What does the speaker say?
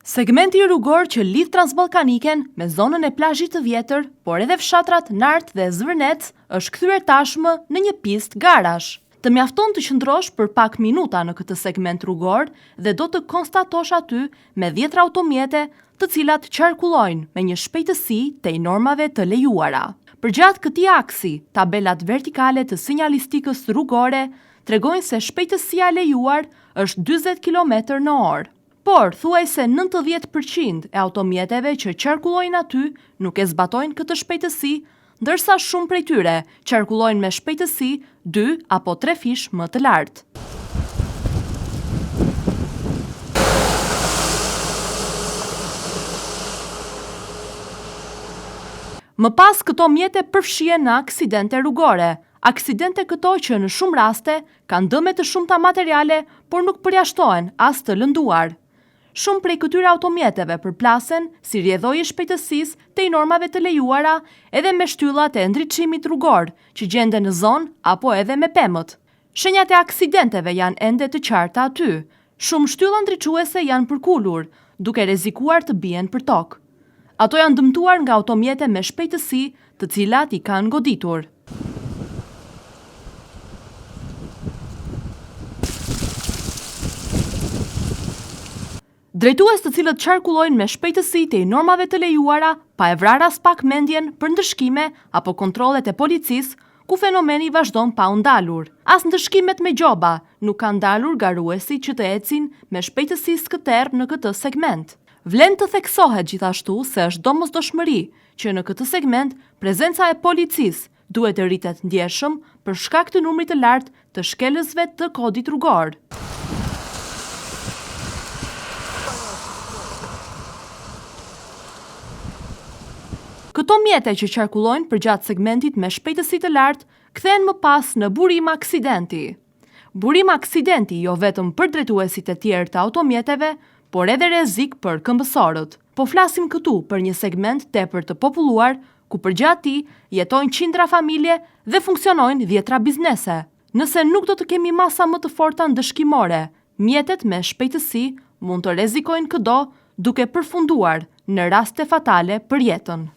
Segmenti rrugor që lidh Transballkaniken me zonën e plazhit të vjetër, por edhe fshatrat Nartë dhe Zvërnec, është kthyer tashmë në një pistë garash. Të mjafton të qëndrosh për pak minuta në këtë segment rrugor dhe do të konstatosh aty me dhjetra automjete të cilat qarkullojnë me një shpejtësi tej normave të lejuara. Përgjatë këtij aksi, tabelat vertikale të sinjalistikës rrugore tregojnë se shpejtësia e lejuar është 40 kilometër në orë. Por, thuajse 90 për qind e automjeteve që qarkullojnë aty nuk e zbatojnë këtë shpejtësi, ndërsa shumë prej tyre qarkullojnë me shpejtësi 2 apo 3 fish më të lartë. Më pas këto mjete përfshihen në aksidente rrugore, aksidente këto që në shumë raste kanë dëme të shumta materiale, por nuk përjashtohen as të lënduar. Shumë prej këtyre automjeteve përplasen si rrjedhojë e shpejtësisë tej normave të lejuara edhe me shtyllat e ndriçimit rrugor që gjenden në zonë apo edhe me pemët. Shenjat e aksidenteve janë ende të qarta aty. Shumë shtylla ndriçuese janë përkulur, duke rrezikuar të bien për tokë. Ato janë dëmtuar nga automjete me shpejtësi, të cilat i kanë goditur. Drejtues të cilët qarkullojnë me shpejtësi tej normave të lejuara, pa e vrarë aspak mendjen për ndëshkime apo kontrollet e policisë, ku fenomeni vazhdon pa u ndalur. As ndëshkimet me gjoba nuk kanë ndalur garuesit që të ecin me shpejtësi skëterrë në këtë segment. Vlen të theksohet gjithashtu se është domosdoshmëri që në këtë segment prezenca e policisë duhet të rritet ndjeshëm për shkak të numrit të lartë të shkelësve të kodit rrugor. Këto mjete që qarkullojnë përgjatë segmentit me shpejtësi të lartë kthehen më pas në burim aksidenti. Burim aksidenti jo vetëm për drejtuesit e tjerë të automjeteve, por edhe rrezik për këmbësorët. Po flasim këtu për një segment tepër të populluar, ku përgjatë tij jetojnë qindra familje dhe funksionojnë dhjetra biznese. Nëse nuk do të kemi masa më të forta ndëshkimore, mjetet me shpejtësi mund të rrezikojnë këdo duke përfunduar në raste fatale për jetën.